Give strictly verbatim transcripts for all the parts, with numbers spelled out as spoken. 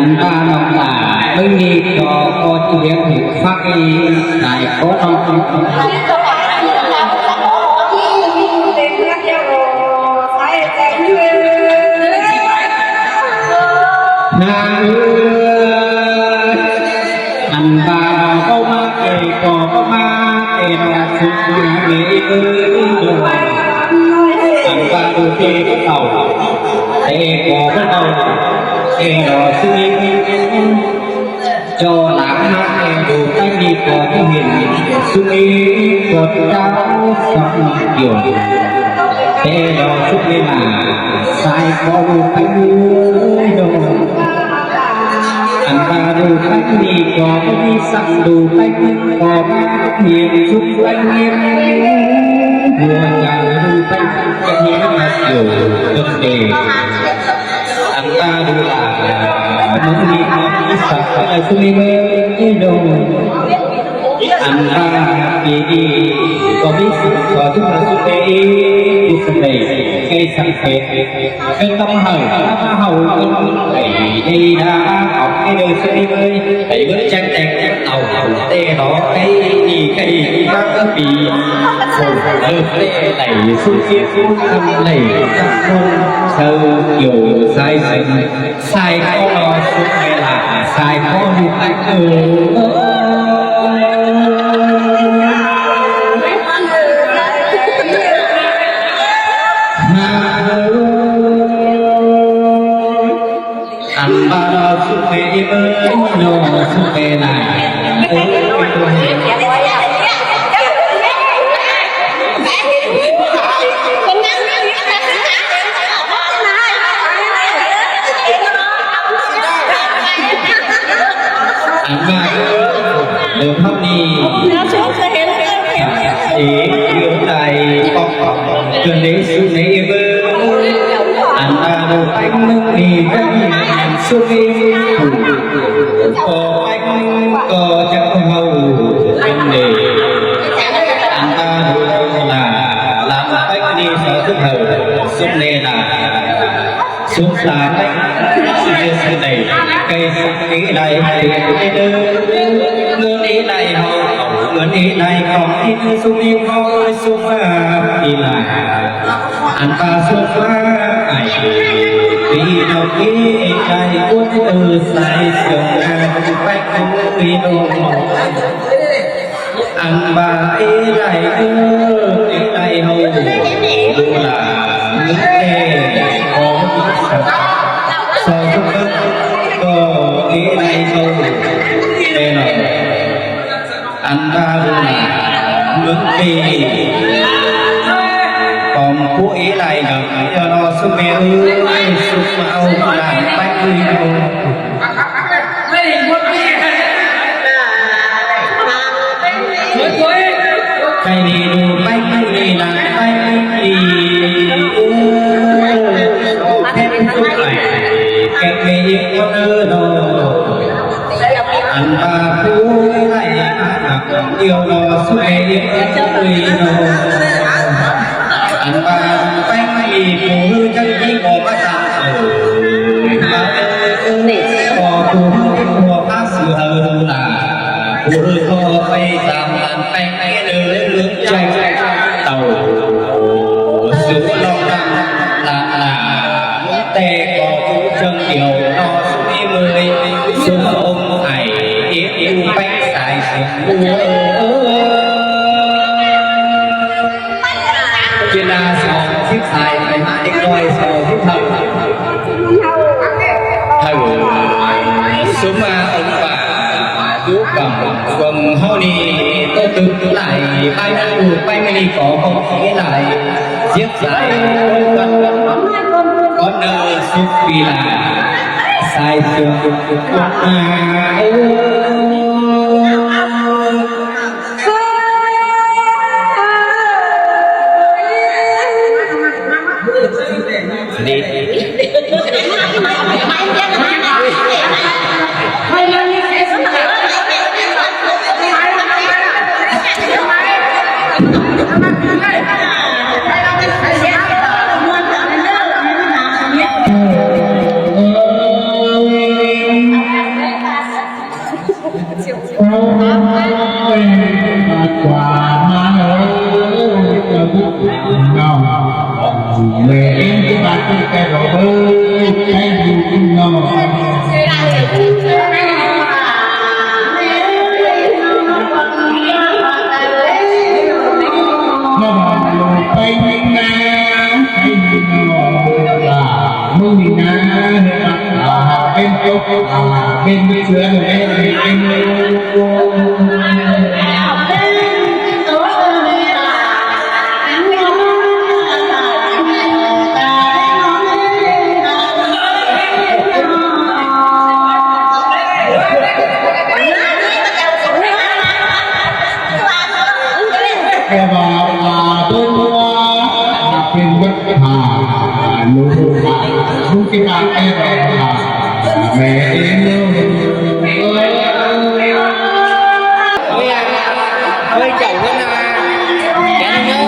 Ăn ꞌva ꞌnọng ꞌlạ ꞌmứng ꞌnị ꞌcọ ꞌchí ꞌviạk ꞌhịt ꞌphạ sai ꞌcọ ꞌnọng. ꞌNa ơi, ăn ꞌva ꞌcọ ꞌmá kẻ ꞌcọ ꞌmá kẻ ꞌnọ sụk ꞌmá mê ơi. Ăn ꞌva đu kẻ ꞌcọ ꞌtạu, kẻ ꞌcọ ꞌcọ ꞌtạu, kẻ ꞌnọ sụk ꞌmá ꞌchọ ꞌlạ ꞌmá kẻ đu ꞌtếng ꞌnị ꞌcọ ꞌchí ꞌhiến sụk ꞌmá ꞌcọ ꞌchá sắp ꞌnọng kiêu. Kẻ ꞌnọ sụk ꞌmá ꞌlạ sai ꞌcọ đu ꞌtếng ꞌnị. Ăn ꞌva đu ꞌtếng ꞌnị ꞌcọ ꞌmí săng đu ꞌtếng ꞌcọ ꞌmá ꞌhiến sụk ꞌtếng ꞌhiến. Hua chắng đu ꞌtếng ꞌhiến ꞌmá kiêu tớt đê. Ăn ꞌva đu ꞌlạ ꞌmứng ꞌnị ꞌcọ ꞌmí săng ꞌcọ sụk ꞌmá ꞌmá đu. Ăn ꞌva ꞌmí ꞌcọ ꞌmí săng ꞌcọ sụk ꞌmá sụk ꞌmá ꞌmí săng đê. Kẻ săng phết kẻ ꞌcọ ꞌmá hảư ꞌmá hảư ꞌcọ đảy đảy đa ꞌcọ kẻ đu sụk ꞌmá ꞌmá. Đảy bớt chắng chắng ꞌtạu ꞌtạu té đó kẻ ꞌnị kẻ ꞌnị ꞌmá ꞌcọ ꞌpi. Sổ ꞌlợp té đảy sụk ꞌmá sụk ꞌmá đảy chắng ꞌmôn saư kiêu sai săng. Sai ꞌcọ ꞌnọ sụk ꞌmá ꞌlạ sai ꞌcọ đu ꞌtếng ꞌnị. Ăn ꞌva ꞌnọ sụk ꞌmá ꞌmá ꞌnọ sụk ꞌmá ꞌlạ. Ăn ꞌva đu ꞌhọt ꞌnị. Ê, ꞌiu tai ꞌcọ ꞌcọ ꞌcọ đảy sụk ꞌmá ꞌmá. Ăn ꞌva đu ꞌtếng ꞌnị ꞌcọ sụk ꞌmá ꞌcọ ꞌtếng ꞌcọ chắng ꞌcọ hảư ꞌcọ đảy. Ăn ꞌva đu ꞌlạ ꞌlạ ꞌtếng ꞌnị ꞌcọ sụk hảư sụk ꞌmá ꞌlạ. Sụk ꞌlạ ꞌtếng ꞌnị săng đảy kẻ săng ꞌmí đảy ꞌtếng ꞌnị đu. ꞌMướng ꞌnị đảy hảư ꞌmướng ꞌnị đảy ꞌcóng ꞌnị sụk ꞌmá ꞌcọ sụk ꞌmá ꞌpi ꞌlạ. Ăn ꞌva sụk ꞌmá ải ꞌpi ꞌnọng ꞌnị đảy út ư sai sương ăn ꞌpéng ꞌnị đu. Ăn ꞌva ê lai ư, ê lai hảư, đu ꞌlạ ꞌmứng ê, ꞌcọ săng, so săng ꞌcọ ê lai hảư, ê nọ. Ăn ꞌva đu ꞌlạ ꞌmứng ê, ꞌcóng pú ê lai ngắm, ꞌchọ ꞌnọ sụk ꞌmá ư, sụk ꞌmá au ꞌlạ ꞌpéng ꞌnị đu. Khay ꞌnị đu ꞌpéng ꞌnị ꞌlạ ꞌpéng ꞌnị. Ơ, ơ, ơ, ơ, ơ, ơ, ơ, ơ, ơ, ơ, ăn ꞌva pú lai ngắm, ꞌchọ ꞌnọ sụk ꞌmá ư, ơ, ơ, ơ, ơ. Ăn ꞌva ꞌpéng ꞌnị pú ꞌhứ chắng ꞌnị ꞌcọ ꞌmá tăm, ơ, ơ, ơ, ơ, ơ, ꞌcọ pú ꞌhứ ꞌpéng ꞌcọ ꞌmá sứ hảư ꞌlạ, pú ꞌhứ ꞌcọ pay tăm ăn ꞌpéng ꞌnị ꞌlới ꞌlới chắng ꞌtạu, sứ ꞌlọ tăm ꞌlạ ꞌlạ, té ꞌcọ pú chắng điêu ꞌnọ sứ ꞌmí ꞌmới, sứ ông ải, ế, ế, ꞌpéng sai sứ. Chuyên gia sáu síp sai, phải mã đích coi sáu síp hậu. Hậu. Súng, à, ông bà, tú cẩm, quần hậu ni, tôi tự lại, bay đã đủ, bay mới đi có, không khí lại. Giết sai, con nợ sụp vì là sai sướng, quần mà, ơ. Mẹ em cái bà con cái rồi bơi, cái gì cũng lo. Nó mà lo cái gì na, cái gì nó là mưng gì na, à, bên cốc, à, bên sữa rồi em, em. Ê, bà, bà, tôi mua, bà, pên bất hà, lũ, bà, lũ cái bà, ê, bà, bà, mẹ, ê, ê. Ôi, à, ôi, chồng con à, chén nhớ.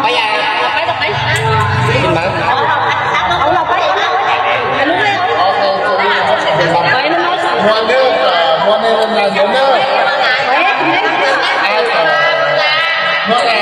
Bay à? Bay, bay. Xin mời. Mua nước, ờ, mua nước là dưỡng nước. Mua là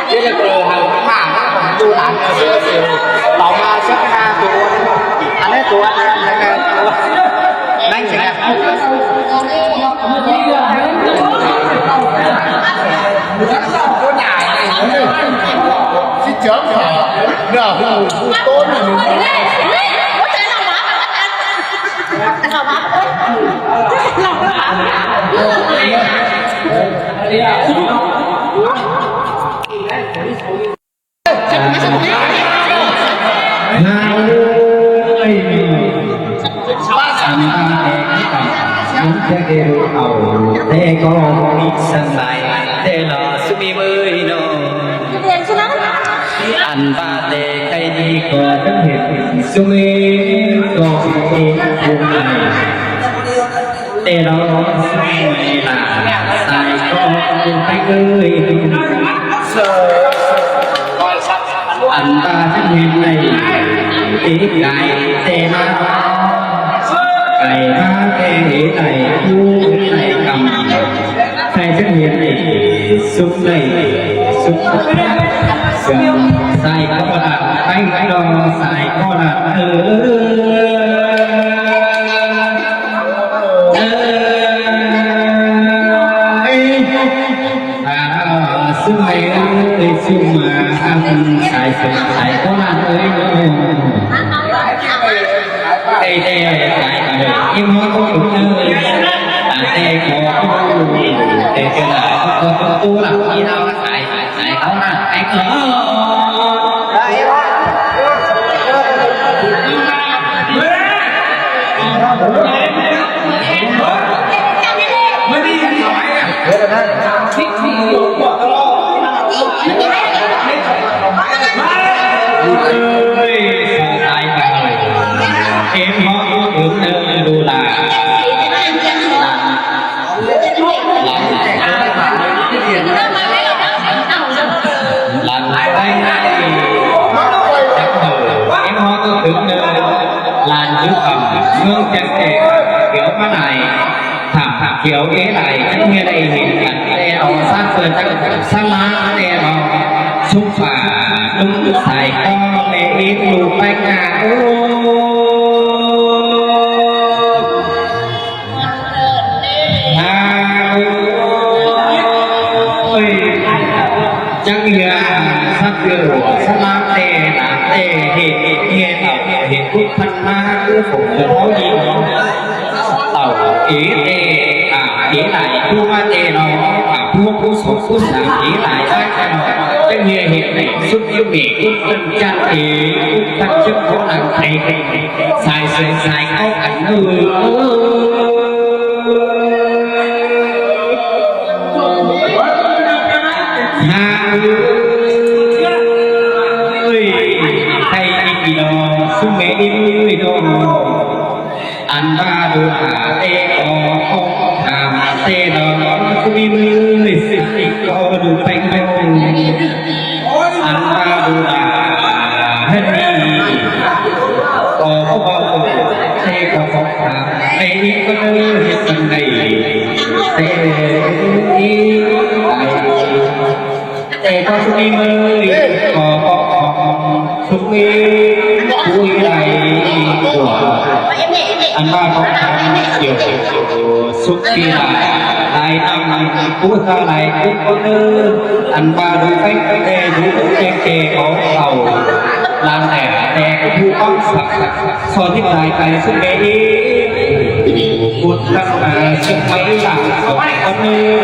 Thế là từ hàng mảng của tôi là xưa xưa. Tổng là xếp cái hàng của tôi. Anh ấy của anh, anh ấy của anh. Anh sẽ Chứ chớ mà. Nè, hù, hù tốn là mình. Hao ơi, ăn ba tê kí tỏng, ăn tê kê rô ẩu, tê có mít sân bay, tê lo sumi mơi nô. Ăn ba tê kay ni có tấm hiệp, sumi có mít sân bay. Tê lo sum mê lả sai có tê ơi. Ăn ba chén hiên này, tí cải tê ma. Cải ma tê hế này, cu hế này cầm. Sai chén hiên này, sum này, sum sum sai có ba, bánh đó sai có là. Ơ. Ơ. Ê, à, sum mê ơi, sum mà, à, sai, sai, sai, có là ơi, ơi. Ê, ê, sai, sai, ơi. Em nói có đúng ơi. À, tê, có, có, tê, tê là, có, có, có, có là, có, có, sai, sai. Sai có nả, sai có. Ơi, sai, sai, sai. Em có ước đương đô la. Lăn tay, em hók ước đương đơ, lăn dứt ẩm, ngưng chén kê, kiểu má đài, thảm thảm kiểu ế đài, chén nghe đài hình ảnh, tê ổ sát phơi trắng, săn lá, tê ổ, sung phả, đúng sai, con, mẹ, em, lù, bánh, à, ô. Ôi, chắng hia sắp hia ủa sắp lắm tê nắng tê hệt hệt hệt tàu hệt cúc thân má cứ phổ tàu tháo đi. Tàu ý tê à ý lại cú má tê nó à cú cú sổ cú sàng ý lại bác cái nó chắng hia hệt này xúc hia mỉ cúc thân chăn ý cúc thân chức có nắng tê. Sai sương sai có cảnh ư. Hà ơi, thầy đi kỳ đó, sung mẹ đi ơi đó. Ăn ba đồ thả tê có, có thả tê đó, sung đi ơi, có đồ bánh bánh. Ăn ba đu đà hên đi. Có có bao giờ tê có có thả tê đi có nơi hiệp cần này. Tê đi ai. Tê có sung đi mơi có có có sung đi vui lại của. Ăn ba có thả kiểu. Súc ti lai lai tâm cú sa lai cú có nư. Ăn ba đu phách tê đu chén tê có tàu. Làm tẻ tè cú bóng sặc sặc. So thít lai cài súc bê đi. Cú thắt súc máy làm có nư.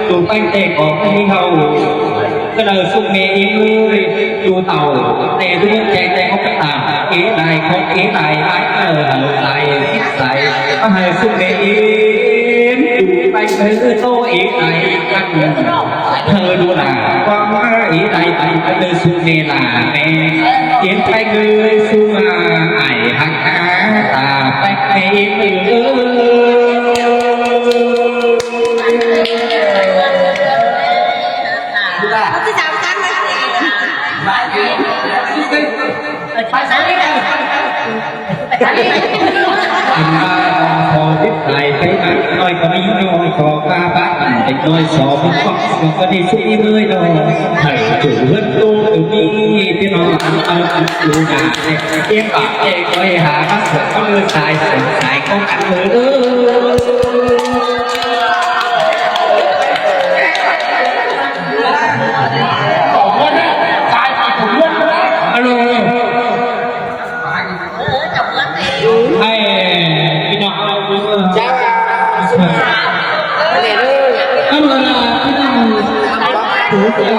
Đu phách tê có cái hầu. Cái đời sung mẹ im ơi, tu tàu, tê tu bớt chạy tê có cái tàu, ý lai không ý lai, ai ở Hà Nội lai, xít sai, có hai sung mẹ im, tu bánh hơi tô ý lai, cắt thơ đu là, quăng má ý lai, bánh hơi sung mẹ là mẹ, chiến bánh hơi sung à, ải hắc á, ta bánh mẹ im ơi. Ăn ba có thọ biết tài thấy ăn nói có đi nói có ca bác ăn định nói so bác có đi suy mới đâu. Ú, ꞌnhá, ꞌiếng ꞌcọ, ꞌiếng ꞌcọ, ꞌiếng hả, bác sửa có mưa sai, sửa sai, có cắn mưa. Alo, alo. Ê, ꞌpi ꞌnọng. Chào. Cảm ơn, à, ꞌpi ꞌnọng. Ủa, à,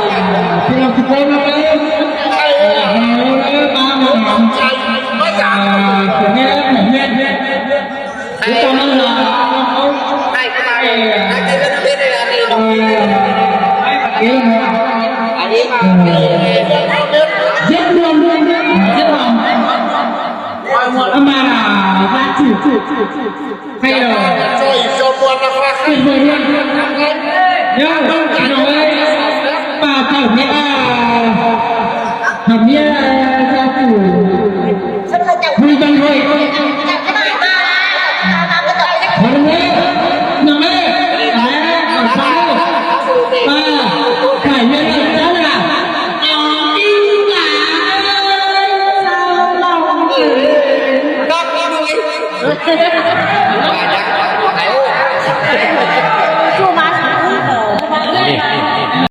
ꞌpi ꞌnọng, ꞌpi ꞌnọng, ꞌpi ꞌnọng.